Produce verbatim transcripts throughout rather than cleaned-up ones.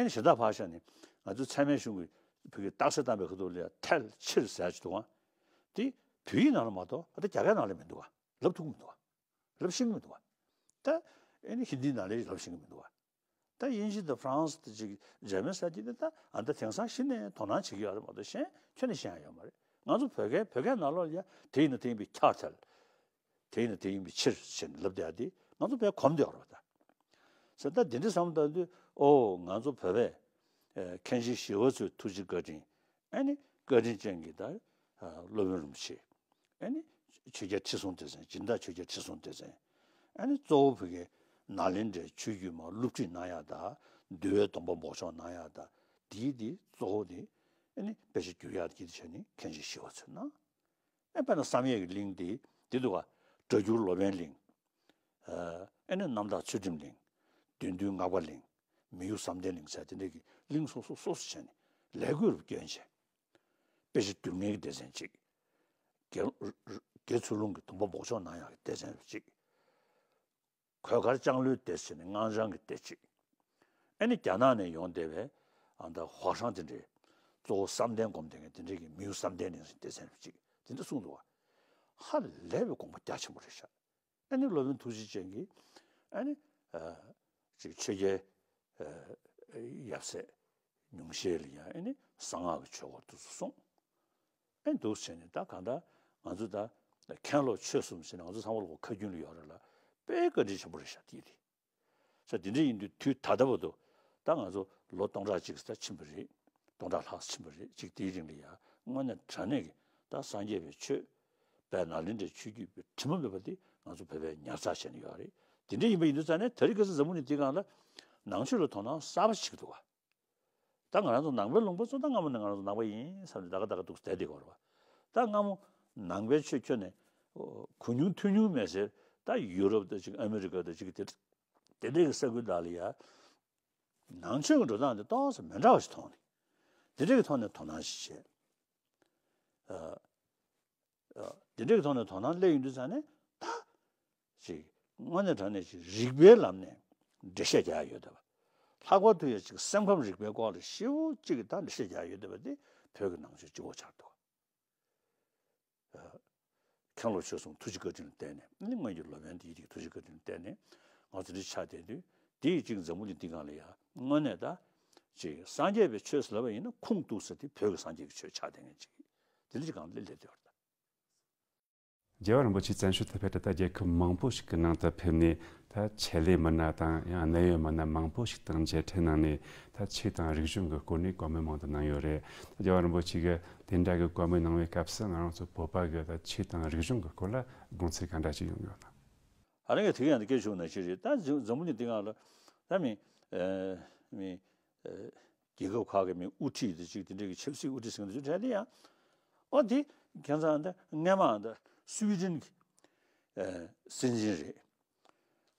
ཨ་ནི་གཞན་དག་ཕར་བཞག་ནས་ང་ཚོ་ཚད་མའི་གཞུང་གི་བོད་ཀྱི་རྟགས་གསལ་བཏང་པའི་ཁ་ཐུག་ལ་ཡང་ཐལ་ཕྱིར་ཟེར་ཡག་ཅིག་འདུག་ག་དེ་བོད་ཡིག་ནང་ལ་མ་གཏོགས་ཨ་ད་རྒྱ་སྐད་ནང་ལ་མི་འདུག་ག་ལབ་ཐུབ་ཀྱི་མི་འདུག་ག་ལབ་ཤེས་ཀྱི་མི་འདུག་ག་ད་ཨ་ནི་ཧིན་དིའི་ནང་ལ་ལབ་ཤེས་ཀྱི་མི་འདུག་ག་ད་དབྱིན་ཇི་དང་ཧྥ་རན་སི་དང་ཅིག་འཇར་མན་ཟེར་གྱི་དེ་ད་ཨ་ད་དེང་སང་གཞི་ནས་དོ་སྣང་བྱེད་ཀྱི་ཡོད་རེད་མ་གཏོགས་གཞན་ཁྱོན་ནས་ཤེས་ཡ་ཡོད་མ་རེད། ང་ཚོ་བོད་སྐད་བོད་སྐད་ནང་ལོགས་ལ་ཡ་དེ་ཡིན་ན་དེ་ཡིན་པའི་ཁྱབ་ཐལ། དེ་ཡིན་ན་དེ་ཡིན་པའི་ཕྱིར་ཞེས་ནས་ལབ་བསྡད་ཡ་དེ་ང་ཚོ་དཔེ་གོམས་བསྡད་ཡོད་རེད་པ་ད། ཟེར་ད་དེ་འདྲ་བསམ་བློ་བཏང་དུས་ཨོ་ང་ཚོ་བོད་པས་ཨེ་མཁན་ཆེན་ཞི་བ་འཚོའི་ཐུགས་རྗེ་བཀའ་དྲིན། ཨ་ནི་བཀའ་དྲིན་ཅན་གྱི་ད་སློབ་དཔོན་རིན་པོ་ཆེ། ཨ་ནི་ཆོས་རྒྱལ་ཁྲི་སྲོང་ལྡེ་བཙན། སྦྱིན་བདག་ཆོས་རྒྱལ་ཁྲི་སྲོང་ལྡེ་བཙན། ཨ་ནི་གཙོ་བོ་བོད་ཀྱི་ནཱ་ལེནྡྲའི་ཆོས་བརྒྱུད་མར་སློབ་ཁྲིད་གནང་ཡག་དང་འདུལ་བའི་སྡོམ་པ་འབོགས་ཆོག་གནང་ཡག་དང་དེའི་དེ་གཙོ་བོ་དེ་ཨ་ནི་དཔེ་ཆ་བསྒྱུར་ཡག་དེ་བྱས་ནས་མཁན་ཆེན་ཞི་བ་འཚོས་གནང་། ཨ་དཔེར་ན་བསམ་ཡས་ཀྱི་གླིང་དེ་དེ་འདུག་ག་སྒྲ་སྒྱུར་ལོ་པཎ་གླིང་། ཨ་ནི་རྣམ་དག་ཚུལ་ཁྲིམས་གླིང་། བདུད་འདུལ་སྔགས་པ་གླིང་། མི་གཡོ་བསམ་གཏན་གླིང་ཟེར་དེ་འདྲ་གི་གླིང་སོ་སོ་སོ་སོ་བྱས་ནས་ལས་བགོས་རུ་བསྐྱོན་བྱས། དཔེ་ཆ་བསྒྱུར་མཁན་གྱི་སྡེ་ཚན་གཅིག་དགེ་དགེ་ཚུལ་སློང་གི་སྡོམ་པ་འབོགས་ཆོག་གནང་ཡག་གི་སྡེ་ཚན་རུ་གཅིག་གོས་དཀར་ལྕང་ལོའི་སྡེ་ཟེར་ནས་སྔགས་འཆང་གི་སྡེ་གཅིག་ཨ་ནི་རྒྱ་ནག་ནས་ཡོང་བསྡད་པའི་ཨ་མདའ་ཧྭ་ཤང་དེ་འདྲའི་གཙོ་བོ་བསམ་གཏན་སྒོམ་བསྡད་མཁན་དེ་འདྲའི་གི་མིའུ་བསམ་གཏན་གླིང་ཟེར་སྡེ་ཚན་རུ་གཅིག་དེ་འདྲ་གསུངས་འདུག་བ། ཧ་ལས་པའི་དགོངས་པ་རྒྱ་ཆེན་པོ་རེད་ཤག་ཨ་ནི་སློབ་དཔོན་ཐུགས་རྗེ་ཅན་གྱིས་ཨ་ནི་ཨ་ཅིག་ཆོས་རྒྱལ་ཨ་ཡབ་སྲས་ཉུང་ཤས་ལ་ཡང་ཨ་ནི་གསང་སྔགས་ཀྱི་ཆོས་སྐོར་དེ་ཚོ་གསུངས། ཨེ་འདུག་བྱས་ནས་ད་གང་ལྟར་ང་ཚོ་ད་མཁན་སློབ་ཆོས་གསུམ་ཟེར་ནས་ང་ཚོ་ཚང་མ་ལོག་ཁ་རྒྱུན་ལ་ཡོད་རེད་ལ་དཔེ་བཀའ་དྲིན་ཆེན་པོ་རེད་ཤག་དེ་རེད། ས་དེ་འདྲ་ཡིན་དུས་དུས་ད་ལྟ་བར་དུ་ད་ང་ཚོ་ལོ་སྟོང་ཕྲག་གཅིག་ཙམ་ཕྱིན་པ་རེད། སྟོང་ཕྲག་ལྷག་ཙམ་ཕྱིན་པ་རེད། གཅིག་དེའི་རིང་ལ་ཡ་དངོས་གནས་དྲང་གནས་ཀྱི་ད་སངས་རྒྱས་པའི་ཆོས་དཔལ་ནཱ་ལེནྡྲའི་ཆོས་བརྒྱུད་པའི་དྲི་མ་མེད་པ་དེ་ང་ཚོ་བོད་པས་ཉར་ཚགས་བྱས་ནས་ཡོད་རེད། དེ་འདྲ་ཡིན་པ་ཡིན་དུས་ཙང་ནས་དེ་རིང་ཁ་སང་འཛམ་བུ་གླིང་འདིའི་སྒང་ལ་ནང་ཆོས་ལ་དོ་སྣང་གསར་པ་ཞིག་འདུག་བ། ད་ང་རང་ཚོ་ནང་པའི་ལུང་པ་ཚོ་ད་སྔ་མོ་ནས་ང་རང་ཚོ་ནང་པ་ཡིན་བསམ་ནས་ད་ག་ད་ག་འདུག་བསྡད་བསྡད་ཀྱི་ཡོད་རེད་བ། ད་སྔ་མོ་ནང་པའི་ཆོས་ཁྱོན་ནས་གོ་མྱོང་ཐོས་མྱོང་མེད་ཟེར་ད་ཡུ་རོབ་དང་ཅིག་ཨ་མི་རི་ཀ་དང་ཅིག་དེ་དེ་འདྲའི་གི་ས་ཁུལ་དག་ལ་ཡ་ནང་ཆོས་ཀྱི་འགྲོ་སྟངས་དེ་ཏོག་ཙམ་མི་འདྲ་བ་ཞིག་མཐོང་ནས་དེ་འདྲའི་གི་ཐོག་ནས་དོ་སྣང་ཞིག་བྱས། ཨ། དེ་འདྲའི་ཐོག་ནས་དོ་སྣང་སླེབས་ཡོང་དུས་ཙང་ནས་ད་ཅིག་དངོས་གནས་དྲང་གནས་ཅིག་རིགས་པའི་ལམ་ནས་འགྲེལ་བཤད་རྒྱག་ཡ་ཡོད་བསྡད་པ། ལྷག་པར་དུ་ཡང་ཅིག་སེམས་ཁམས་རིག་པའི་སྐོར་ལ་ཞེ་པོ་ཅིག་གི་ད་འགྲེལ་བཤད་རྒྱག་ཡ་ཡོད་བསྡད་པ་དེ་བོད་ཀྱི་ནང་ཆོས་གཅིག་པོ་ཆགས་འདུག་ཨ། མཁན་སློབ་ཆོས་གསུམ་ཐུགས་རྗེ་བཀའ་དྲིན་ལ་བརྟེན་ནས་ནི་སྔོན་གྱི་ལོ་པཎ་དེ་ཡི་གེ་ཐུགས་རྗེ་བཀའ་དྲིན་ལ་བརྟེན་ནས་ང་ཚོ་འདི་ཆགས་བསྡད་དུས་དེ་ཡི་གཅིག་འཛམ་བུ་གླིང་འདི་སྒང་ལ་ཡ་དངོས་གནས་ད་ཅིག་སངས་རྒྱས་པའི་ཆོས་ཟེར་ལབ་པ་ཡིན་ན་ཁུངས་གཏུགས་ས་དེ་བོད་ཀྱི་སངས་རྒྱས་ཀྱི་ཆོས་ཆགས་བསྡད་མཁན་ཅིག་དེ་འདྲ་ཅིག་སྒང་ལ་སླེབས་བསྡད་ཡོད་རེད་ད། རྒྱལ་བ་རིན་པོ་ཆེ་བཙན་བྱོལ་དུ་ཕེབས་ཏེ་ད་རྒྱལ་ཁབ་མང་པོ་ཞིག་གི་ནང་དུ་ཕེབས་ནས་ད་ཆེད་ལས་མི་སྣ་དང་ཡང་གནད་ཡོད་མི་སྣ་མང་པོ་ཞིག་དང་མཇལ་འཕྲད་གནང་ནས་ད་ཆོས་དང་རིག་གཞུང་གི་སྐོར་ནས་བཀའ་མོལ་མང་དུ་གནང་ཡོད་རེད། ད་རྒྱལ་བ་རིན་པོ་ཆེ་གིས་དེ་འདྲ་གི་བཀའ་མོལ་གནང་བའི་སྐབས་སུ་ང་རང་ཚོ་བོད་པ་གི་ད་ཆོས་དང་རིག་གཞུང་གི་སྐོར་ལ་དགོངས་ཚུལ་ག་འདྲ་ཞིག་ཡོང་གི་ཡོད་དམ། ཨ་རི་གི་དེ་ག་ཡང་དེ་སྐད་ཞུ་ན་ཅི་རེད། ད་འཛམ་བུ་གླིང་འདི་སྒང་ལ་ད་མི་ཨ་མི་ཨ་རྒྱལ་ཁབ་ཁག་གི་མི་དབུ་ཁྲིད་དེ་ཅིག་དེ་འདྲ་གི་ཆབ་སྲིད་དབུ་ཁྲིད་ཟེར་མཁན་དེ་ཚོའི་གྲས་དེ་ཡང་ཨོ་དེ་ཁྱེད་ཚང་ད་སྔས་མ་ད་སུའི་ཌེན་གི་ཨ་སྲིད་འཛིན་རེད།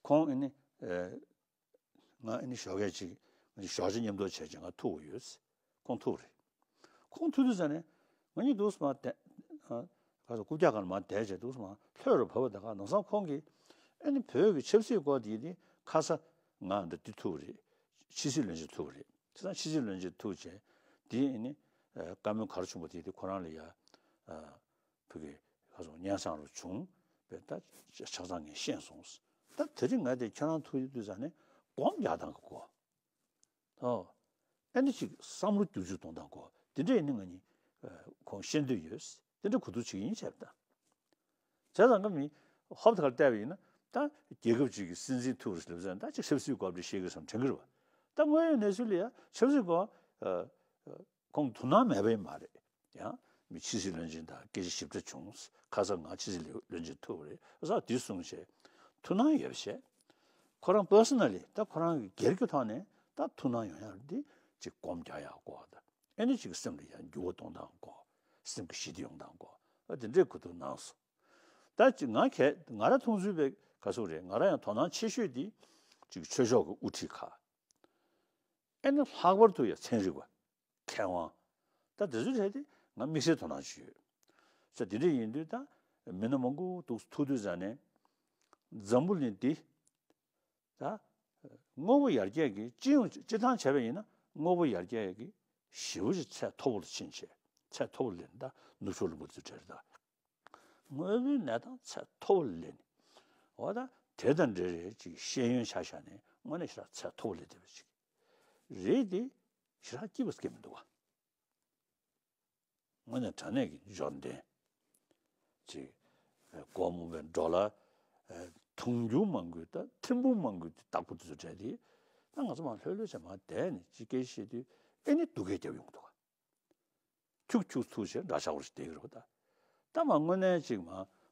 ཁོང་ཨ་ནི་ཨ་ང་ཨ་ནི་ཞོགས་ཀས་ཅིག་ང་ཞོགས་ཇ་མཉམ་དུ་བྱས་ཅིག་ང་ཐུག་གི་ཡོད། ཁོང་ཐུག་རེད། ཁོང་ཐུག་དུས་ཙ་ནས་ང་གཉིས་འདུག་སེ་མར་བསྡད། ཨ་ག་ཚོད་རྐུབ་བཀྱག་སྒང་ལ་མར་བསྡད་བྱས་འདུག་སེ་མར་ལྷོད་རུ་བབས་པ་དང་ག་ནང་སང་ཁོང་གིས་ཨ་ནི་བོད་ཀྱི་ཆབ་སྲིད་སྐོར་དེ་ནི་ཁ་ས་ང་འདི་འདི་ཐུག་རེད། ཕྱི་སྲིད་བློན་ཆེན་ཐུག་རེད། བྱས་ཙང་ཕྱི་སྲིད་བློན་ཆེན་ཐུག་བྱས་དེ་ཨ་ནི་ཨ་བཀའ་མོལ་ག་རེ་བྱུང་བ་དེ་དེ་ཁོ་རང་ལ་ཡ་ཨ་བོད་ཀྱི་ཁ་སང་སྙན་སེང་རུ་བྱུང་བས་ད་ཆ་ཚང་ངས་ཤེས་སོང་། ད་དེ་རིང་ང་དེ་ཁྱེད་རང་ཐུག་དུས་ཙ་ནས་སྒོམ་རྒྱག་སྟངས་ཀྱི་སྐོར། ཨོ། ཨ་ནི་ཅིག་བསམ་བློ་བསྒྱུར་བཅོས་གཏོང་སྟངས་སྐོར་དེ་འདྲ་ཡིན་ན་ང་གཉིས་ཨ་ཁོང་ཤེས་འདོད་ཡོད། དེ་འདྲ་གོ་བསྡུར་བྱེད་ཀྱི་ཡིན་བྱས་པ་དང་། བྱས་ཙང་ང་མི་ཧོབ་ཏེ་ཁར་བལྟས་པ་ཡིན་ན་ད་རྒྱལ་ཁབ་ཅིག་གི་སྲིད་འཛིན་ཐུག་རེད་ཟེར་ཙང་ད་ཅིག་ཆབ་སྲིད་སྐོར་འདྲ་བཤད་ཀྱི་བསམ་དྲན་གྱི་རེད་བ། ད་དངོས་ཡོད་གནས་ཚུལ་ལ་ཡ་ཆབ་སྲིད་སྐོར་ཨ་ཨ་ཁོང་དོ་སྣང་མེད་པ་ཡིན་མ་རེད། ཡང་མི་ཕྱི་སྲིད་བློན་ཆེན་དང་སྐད་ཆ་ཞིབ་ཕྲ་བྱུང་། ཁ་སང་ང་ཕྱི་སྲིད་བློན་ཆེན་ཐུག་པ་རེད། ཨ་ས་དེ་གསུངས་བྱས་ཐུགས་སྣང་ཡོད་པ་བྱས། ཁོ་རང་པར་སོ་ན་ལི་ད་ཁོ་རང་གི་སྒེར་གྱི་ཐོག་ནས་ད་ཐུགས་སྣང་ཡོང་ཡག་འདི་ཅིག་སྒོམ་རྒྱག་ཡག་སྐོར་དང་། ཨེ་ནི་ཅིག་སེམས་ལ་ཡང་འགྱུར་བ་གཏོང་སྟངས་སྐོར། སེམས་ཀྱི་ཞི་བདེ་ཡོང་སྟངས་སྐོར། ཨ་དེ་འདྲའི་གོ་བསྡུར་གནང་སོང་། ད་ཅིག་ང་གལ་ང་རང་མཐོང་ཚུལ་བས་ག་ཚོད་རེད། ང་རང་ཡང་དོ་སྣང་ཆེ་ཤོས་འདི་ཅིག་ཆོས་ཕྱོགས་ཀྱི་དབུ་ཁྲིད་ཁག་ཨེ་ནི་ལྷག་པར་དུ་ཡང་ཚན་རིག་པ། མཁས་དབང་། ད་དེ་ཚོའི་གྲས་དེ་ང་དམིགས་བསལ་དོ་སྣང་ཞུས་ཡོད། ས་དེ་འདྲ་ཡིན་དུས་ད་མི་སྣ་མང་པོ་འདུག་ཐུག་དུས་ཙ་ནས་འཛམ་བུ་གླིང་འདི་ད་དངོས་པོ་ཡར་རྒྱས་ཀྱི་སྤྱི་ཡོངས་སྤྱི་བཏང་བྱས་པ་ཡིན་ན་ དངོས་པོ་ཡར་རྒྱས་ཀྱི་ཞེ་པོ་ཅིག་ཚད་མཐོ་པོ་ལ་ཕྱིན་བྱས་ཚད་མཐོ་པོ་ལེན་ད་ནུབ་ཕྱོགས་ལུང་པ་ཚོའི་གྲས་རེད་ད། དངོས་པོའི་གནས་སྟངས་ཚད་མཐོ་པོ་ལ་ལེན། འོ་ད་དེ་དང་འབྲེལ་རེད་ཅིག་ཤེས་ཡོན་ཆ་བཞག་ནས་དངོས་གནས་ཞེ་དྲག་ཚད་མཐོ་པོ་ལ་བསྡད་པ་ཅིག་རེད་དེ་ཞེ་དྲག་སྐྱིད་པ་སྐྱེ་མི་འདུག་བ། དངོས་གནས་དྲང་གནས་ཀྱི་འབྱོར་ལྡན་ཅིག་སྒོར་མོ་བའི་འགྲོ་ལ་དུང་ཕྱུར་མང་པོའི་ད་ཐེར་འབུམ་མང་པོའི་བདག་པོ་དེ་ཚོ་གྲས་དེ་ད་ང་ཚོ་མ་ལྷོད་ལྷོད་བྱས་མ་བསྡད་ནས་ཅིག་སྐད་ཆ་བཤད་དུས་ཨེ་ནི་སྡུག་སྐད་རྒྱབ་ཡོང་གི་འདུག་ག་ཁྱུག་ཁྱུག་ཐུག་བྱས་འདྲ་ཆགས་པོ་ཞིག་བསྡད་ཀྱི་རེད་པ་ད། ད་མ་དངོས་གནས་ཅིག་མ་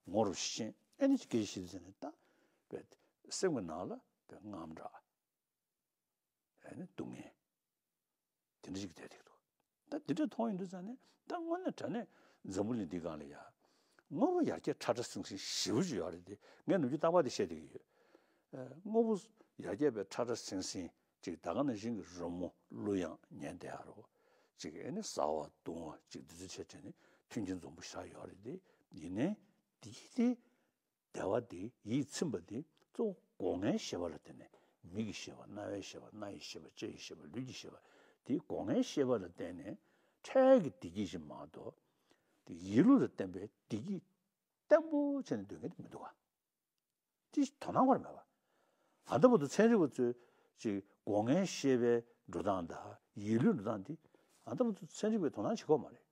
ངོ་རུ་ཤེས་ཨེ་ནི་ཅིག་སྐད་ཆ་བཤད་དུས་ཟེར་ནས་ད་བས་སེམས་ཀྱི་ནང་ལ་བས་དངངས་སྐྲག་ཨེ་ནི་སྡུག་བསྔལ་དེ་འདྲ་ཞིག་བསྡད་ཐིག་འདུག་ད་དེ་འདྲ་མཐོང་ཡོང་དུས་ཙང་ནས་ད་དངོས་གནས་དྲང་གནས་འཛམ་བུ་གླིང་འདིའི་སྒང་ལ་ཡ་དངོས་པོ་ཡར་རྒྱས་ཁྲ་ཁྲ་སིང་སིང་ཞེ་པོ་ཅིག་ཡོད་རེད་དེ། ངས་ནམ་རྒྱུན་རྟག་པར་དེ་བཤད་བསྡད་ཀྱི་ཡོད། ཨ། དངོས་པོ་ཡར་རྒྱས་པའི་ཁྲ་ཁྲ་སིང་སིང་ཅིག་ད་ག་ནང་བཞིན་གྱི་རི་མོ་གླུ་དབྱངས་ཉན་བསྡད་ཡ་རོ། ཅིག་ཨེ་ནི་ཟ་བ་བཏུང་བ་ཅིག་འདི་ཚོ་བྱས་བྱས་ནས་མཐུན་རྐྱེན་འཛོམས་པོ་ཞེ་དྲག་ཡོད་རེད་དེ། ཡིན་ནའི་དེ་དེ་བདེ་བ་དེ་ཡིད་ཚིམ་པ་དེ་གཙོ་བོ་སྒོ་ལྔའི་ཤེས་པ་ལ་བརྟེན་ནས། མིག་གི་ཤེས་པ། རྣ་བའི་ཤེས་པ། སྣ་ཡི་ཤེས་པ། ལྕེ་ཡི་ཤེས་པ། ལུས་ཀྱི་ཤེས་པ། དེ་སྒོ་ལྔའི་ཤེས་པ་ལ་བརྟེན་ནས་འཕྲལ་གྱི་བདེ་སྐྱིད་ཞིག་མ་གཏོགས། དེ་ཡིད་བློ་ལ་བརྟེན་པའི་བདེ་སྐྱིད་བརྟན་པོ་བྱས་ནས་སྡོད་མཁན་དེ་མི་འདུག་ག་དེ་དོ་སྣང་བར་མེད་པ། ད་ལྟ་བར་དུ་ཚན་རིག་པ་ཚོས་ཅིག་སྒོ་ལྔའི་ཤེས་པའི་འགྲོ་སྟངས་དང་ཡིད་བློའི་འགྲོ་སྟངས་དེ་ད་ལྟ་བར་དུ་ཚན་རིག་པས་དོ་སྣང་བྱེད་ཀྱི་ཡོད་མ་རེད།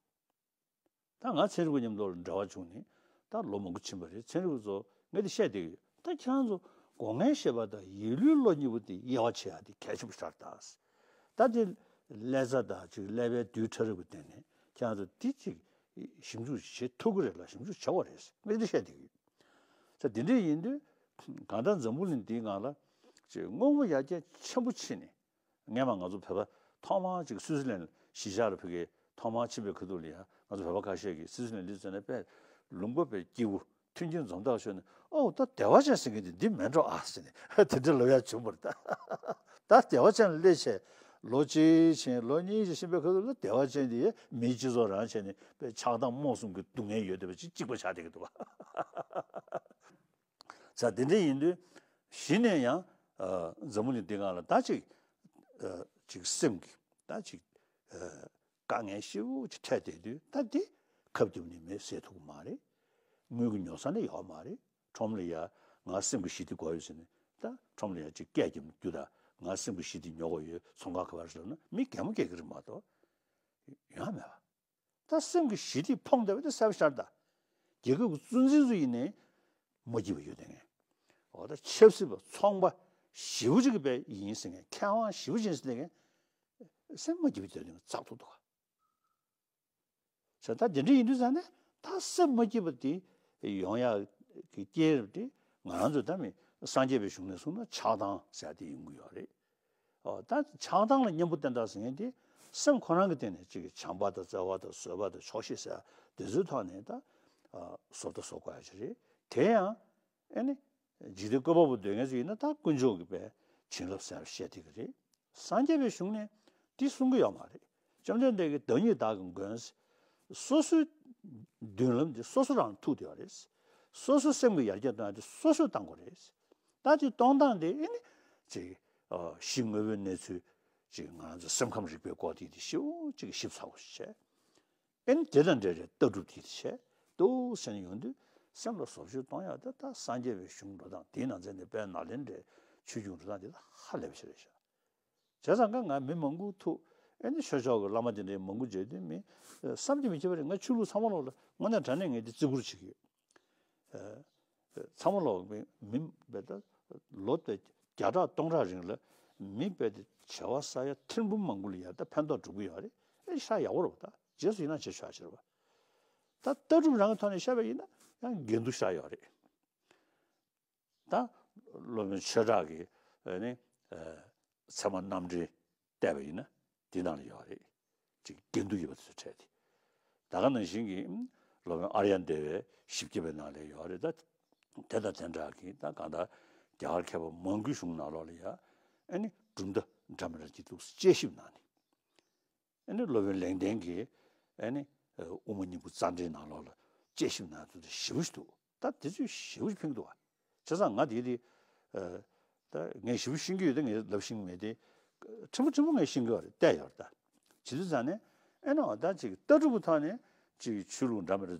ད་ང་ཚན་རིག་པ་མཉམ་དུ་ལ་འབྲེལ་བ་བྱུང་ནས་ད་ལོ་མང་པོ་ཕྱིན་པ་རེད། ཚན་རིག་པ་ཚོ་ངས་དེ་བཤད་བསྡད་ཀྱི་ཡོད། ད་ཁྱེད་རང་ཚོ་སྒོ་ལྔའི་ཤེས་པ་དང་ཡིད་བློའི་བློ་གཉིས་པོ་དེ་དབྱེ་བ་ཕྱེ་ཡག་དེ་གལ་ཆེན་པོ་ཞིག་རེད་ད། ད་དེ་ཀླད་རྩ་དང་ཅིག་ཀླད་པའི་རྡུལ་ཕྲ་རབ་ཀྱི་སྟེང་ནས་ཁྱེད་རང་ཚོ་དེ་ཅིག་ཞིབ་འཇུག་བྱེད་ཐུབ་ཀྱི་རེད་ལ་ཞིབ་འཇུག་བྱེད་དགོས་རེད། ངས་དེ་བཤད་བསྡད་ཀྱི་ཡོད། ད་དེ་འདྲ་ཡིན་དུས་གང་ལྟར་འཛམ་བུ་གླིང་འདིའི་ནང་ལ་ཅིག་དངོས་པོ་ཡར་རྒྱས་ཆེན་པོ་ཕྱིན་ནས། སྔན་མ་ང་ཚོ་བོད་པ་ཐོག་མར་ཅིག་སུད་སི་ལན་གཞིས་ཆགས་ལ་ཕ་གིར་ཐོག་མར་ཕྱིན་པའི་ཁ་ཐུག་ལ་ཡང་ང་ཚོ་བོད་པ་ཁ་ཤས་ཀྱིས་སུད་སི་ལན་ལུས་ཙམ་ནས་དཔེ་ལུང་པ་དཔེ་སྐྱིད་པོ་མཐུན་རྐྱེན་འཛོམས་དག་ཤོད་ནས། ཨོ་ད་བདེ་བ་ཅན་ཟེར་མཁན་དེ་འདི་མིན་འགྲོ་ཨ་ཟེར་ནས་དེ་འདྲ་ལབ་ཡག་བྱུང་བ་རེད་ད། ད་བདེ་བ་ཅན་ལ་སླེབས་བྱས་ལོ་གཅིག་ཕྱིན་ལོ་གཉིས་ཕྱིན་ཕྱིན་པའི་ཁ་ཐུག་ལ་བདེ་བ་ཅན་དེ་མིའི་སྤྱི་ཚོགས་རང་བྱས་ནས་དཔེ་ཆགས་སྡང་རྨོངས་གསུམ་གྱི་སྡུག་བསྔལ་ཡོད་བསྡད་པ་ཅིག་གཅིག་པ་ཆགས་བསྡད་ཀྱི་འདུག་བ། ས་དེ་འདྲ་ཡིན་དུས་གཞི་ནས་ཡང་ཨ་འཛམ་བུ་གླིང་འདི་སྒང་ལ་ད་ཅིག་ཨ་ཅིག་སེམས་ཀྱི་ད་ཅིག་ཨ་དཀའ་ངལ་ཞེ་པོ་ཅིག་འཕྲད་བསྡད་དུས། ད་འདི་ཁབ་རྒྱབ་ནས་མེད་ཟེར་ཐུབ་ཀྱི་མ་རེད། དངུལ་གྱི་ཉོ་ས་ནི་ཡོད་མ་རེད། ཁྲོམ་ལ་ཡ་ང་སེམས་ཀྱི་ཞི་བདེ་དགོས་ཡོད་ཟེར་ནས་ད་ཁྲོམ་ལ་ཡ་ཅིག་སྐད་རྒྱབ་ནས་རྒྱུགས་དང་། ང་སེམས་ཀྱི་ཞི་བདེ་ཉོ་དགོས་ཡོད། ཚོང་ཁང་ག་པར་ཟེར་ན་མི་གད་མོ་བགད་ཀྱི་རེད་མ་གཏོགས་ཡོད་མེད་པ། ད་སེམས་ཀྱི་ཞི་བདེ་ཕོངས་བསྡད་པ་དེ་གསལ་པོ་ཤར་ད། རྒྱལ་ཁབ་ཀྱི་གཙོ་འཛིན་ཚོ་ཡིན་ནའི་མ་སྐྱིད་པ་ཡོད་དེ་ངས། འོ་ད་ཆབ་སྲིད་པ་ཚོང་པ་ཞེ་པོ་ཅིག་གི་པའི་ཡིན་ཟེར་མཁན། མཁས་དབང་ཞེ་པོ་ཅིག་ཡིན་ཟེར་མཁན་སེམས་མ་སྐྱིད་པ་དེ་ཚོ་ཙག་ཐུག་འདུག་ག་ས་ད་དེ་འདྲ་ཡིན་དུས་ཙང་ནས་ད་སེམས་མ་སྐྱིད་པ་དེ་ཡོང་ཡག་གི་རྐྱེན་རེད་དེ། ང་རང་ཚོ་ད་མི་སངས་རྒྱས་པའི་གཞུང་ནས་གསུངས་ན་ཆགས་སྡང་ཟེར་ཡག་དེ་ཡོང་གི་ཡོད་རེད། ཨོ་ད་ཆགས་སྡང་ལ་གཉེན་པོ་བསྟེན་དང་ཟེར་མཁན་དེ་སེམས་ཁོ་རང་གི་སྟེང་ནས་ཅིག་བྱམས་པ་དང་བརྩེ་བ་དང་བཟོད་པ་དང་ཆོག་ཤེས་ཟེར་དེ་ཚོའི་ཐོག་ནས་ད་ཨ་བཟོ་ལྟ་བཟོ་དགོས་ཡ་ཅིག་རེད། དེ་ཡང་ཨེ་ནི་འཇིག་རྟེན་བཀོད་པ་པོ་འདོད་མཁན་ཚོ་ཡིན་ན་ད་དཀོན་མཆོག་གི་པའི་བྱིན་རླབས་ཟེར་བཤད་བསྡད་ཀྱི་རེད། སངས་རྒྱས་པའི་གཞུང་ནས་འདི་གསུང་གི་ཡོད་མ་རེད། བཅོམ་ལྡན་འདས་ཀྱིས་བདག་ཉིད་བདག་གི་མགོན། སོ་སོའི་མདུན་ལམ་འདི་སོ་སོ་རང་ཐུག་བསྡད་པ་རེད། སོ་སོའི་སེམས་ཀྱི་ཡར་རྒྱས་གཏོང་ཡ་འདི་སོ་སོས་གཏང་དགོས་རེད། ད་དེ་གཏོང་སྟངས་དེ་ཨེ་ནི་ཅིག་ཨ་གཞི་དངོས་པོའི་གནས་ཚུལ་ཅིག་ང་རང་ཚོ་སེམས་ཁམས་རིག་པའི་སྐོར་དེ་དེ་ཞིབ་ཅིག་ཞིབ་ཚགས་པོ་ཞིག་བྱས། ཨེ་ནི་དེ་དང་འབྲེལ་བའི་ལྟ་གྲུབ་དེ་དེ་བྱས་འདུག་ཟེར་ནས་ཡོང་དུས་སེམས་ལ་བཟོ་བཅོས་གཏོང་ཡག་དེ་ད་སངས་རྒྱས་པའི་གཞུང་འགྲོ་སྟངས་དེའི་ནང་ཚན་ནས་དཔལ་ནཱ་ལེནྡྲའི་ཆོས་བརྒྱུད་འགྲོ་སྟངས་དེ་ད་ཧ་ལས་པ་ཞིག་རེད་ཤག་བྱས་ཙང་ཀ་ང་མི་མང་པོ་ཐུག་ཨེ་ནི་ཆོས་ཕྱོགས་ཀྱི་བླ་མ་དེ་འདྲའི་མང་པོ་མཇལ་དུས་མི་བསམ་གྱིས་མི་ཁྱབ་པ་རེད། ང་ཆོས་ལུགས་ཚང་མ་ལོག་ལ་དངོས་གནས་དྲང་གནས་ངས་འདི་བརྩི་བཀུར་བྱེད་ཀྱི་ཡོད། ཚང་མ་ལོག་མི་མི་བས་ད་ལོ་དེ་བརྒྱ་ཕྲག་སྟོང་ཕྲག་རིང་ལ་མི་བས་དེ་བྱ་བ་ས་ཡ་ཐེར་འབུམ་མང་པོ་ལ་ཡ་ད་ཕན་ཐོགས་འགྲོ་གི་ཡོད་རེད། ཨེ་ཤ་ཡག་པོ་རེད་པ། ད་རྗེས་སུ་ཡི་རང་བྱེད་ཆོག་ཡ་ཅིག་རེད་པ། ད་ལྟ་གྲུབ་རང་གི་ཐོག་ནས་བཤད་པ་ཡིན་ན་ཡང་འགལ་འདུ་ཤ་ཡོད་རེད། ད་སློབ་དཔོན་ཆོས་གྲགས་ཀྱིས་ཨ་ནི་ཨ་ཚད་མ་རྣམ་འགྲེལ་བལྟས་པ་ཡིན་ན་འདི་ནང་ལ་ཡོད་རེད། ཅིག་འགལ་འདུ་ཡོད་པ་དེ་ཚོ་འཕྲད་དེ། ད་ག་ནང་བཞིན་གྱི་སློབ་དཔོན་ཨཱརྱ་དེ་བའི་ཞིབ་རྒྱས་པའི་ནང་ལ་ཡོད་རེད། ད་དེ་དང་དེ་འདྲ་གི་ད་གང་ལྟར་རྒྱ་གར་མཁས་པ་མང་པོའི་གཞུང་ནང་ལོགས་ལ་ཡ་ཨ་ནི་གྲུབ་མཐའ་འདྲ་མི་འདྲ་ཅིག་འདུག་དཔྱད་ཞིབ་གནང་ནས། ཨ་ནི་སློབ་དཔོན་ལེགས་ལྡན་གྱིས་ཨ་ནི་དབུ་མ་སྙིང་པོ་རྩ་འགྲེལ་ནང་ལོགས་ལ་དཔྱད་ཞིབ་གནང་ཚུལ་དེ་ཞེ་པོ་ཞིག་འདུག་ད་དེ་ཚོས་ཞེ་པོ་ཞིག་ཕན་གྱི་འདུག་བ། བྱས་ཙང་ང་དེ་དེ་ད་ངས་ཞེ་པོ་ཤེས་ཀྱི་ཡོད་དེ་ངས་ལབ་ཤེས་ཀྱི་མེད་དེ། ཕྲན་བུ་ཕྲན་བུ་ངས་ཤེས་ཀྱི་ཡོད་རེད། བལྟས་ཡོད་རེད་ད། བྱེད་དུས་ཙང་ནས་ཨེ་ནའོ་ད་ཅིག་ལྟ་གྲུབ་ཀྱི་ཐོག་ནས་ཅིག་ཆོས་ལུགས་འདྲ་མི་འདྲ་